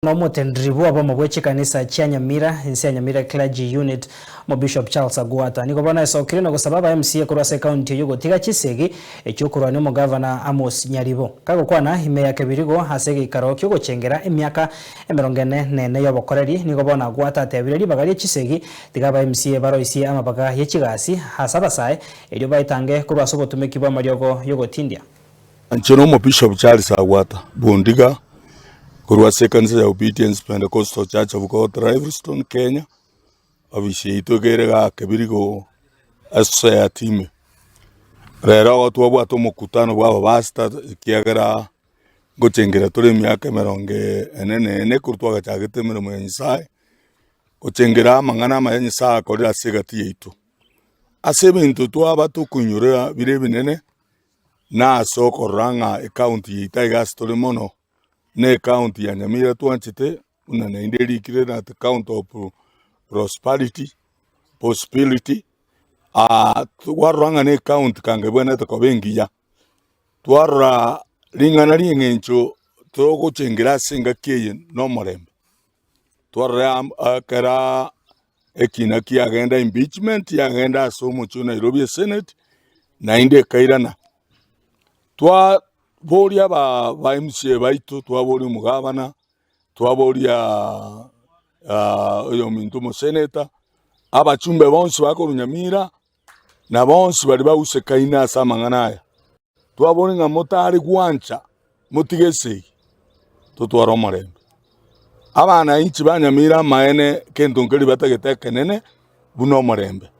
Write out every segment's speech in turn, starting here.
Nomotendri bw'obomo bwe chikanisa chia Nyamira, ense ya Nyamira Clergy Unit, Omobishop Charles Agwata, nigo bono aesokire na gosaba aba MCA korwa ase ekaunti eyio gotiga chisegi echi'okorwania omogavana Amos Nyaribo. Kagokwana ime ya Kebirigo ase egeikaro ki'ogochengera emiaka emerongo ene na ene y'obokoreri, nigo bono Agwata atebire ribaga rie chisegi tiga aba MCA baroisie amabaga ye chigasi ase abasae erio baetange korwa ase obotumeki bw'amariogo y'ogotindia. Inche n'Omobishop Charles Agwata Bundiga korwa ase ekanisa ya Obedience Pentecostal Church of God Livingstone Kenya, ofisi yaito iga ere igaa Kebirigo ase ime. Rero igo twabwate omokutano bwa abapastor ekiagera ngochengera tore emiaka emerongo ene na ene korwa twagachagete emeremo ya Nyasaye, gochengera amang'ana amaya Nyasaye akorire ase egati yaito. Ase ebinto twaba tokoinyorera bire ebinene. Na ase okorora ng'a ecounty yaito aiga ase tore mono, ne ecounty ya Nyamira twanchete, buna naende erikire na the county of prosperity, possibility, twarora ng'a ne ecounty kanga ebwenerete koba engiya. Twarora ring'ana ria eng'encho togochengera ase engaki eye na omorembe. Twarora ekero ekina kiagenda impeachment yagenda ase omochie o Nairobi esenate, naende ekairana. Twaboria aba ba MCA baito, twaboria omogabana, twaboria oyominto omoseneta, abachumbe bonsi bakorwa Nyamira, na bonsi baria bausekaine ase amang'ana aya. Twabore ng'a motare gwancha motige esegi, totware omorembe. Abananchi ba Nyamira amaene kento nkeria batagete ekenene buna omorembe.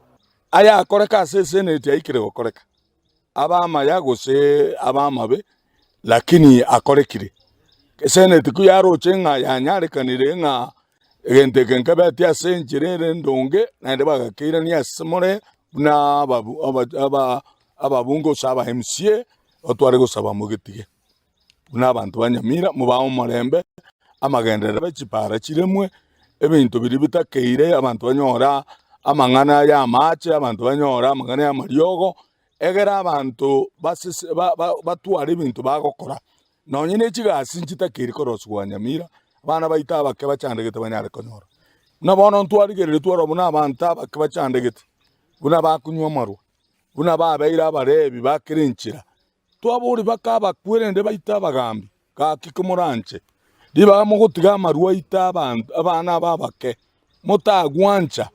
Ayakoreka ase eseneti aikire gokoreka, abe amaya gose abe amabe, lakini akorekire. Eseneti ko yaroche ng'a yanyarekanire ng'a egento eke nkebeti ase enchera ere endonge, naende bagakeirania ase more buna ababu aba aba ababunge gose aba MCA, otware gosaba mogetige. Buna abanto ba Nyamira mobae omorembe, amagenderero abe chipara chiremwe, ebinto biria bitakeire abanto banyore amang'ana ya amache, abanto banyore amang'ana ya amariogo, egere abanto basese ba- ba batware ebinto bagokora. Nonye ne chigasi nchitakeire korosigwa Nyamira, abana baito abake bachandegete banyare konyora. Buna bono ntwarigereria twarora buna abanto abake bachandegete, buna bakonywa amarwa, buna babeire abarebi ba kera enchera. Twabori baka abakwe rende baite abagambi, gaki komoranche ribaga mogotiga amarwa aite abanto abana aba abake, motagwancha.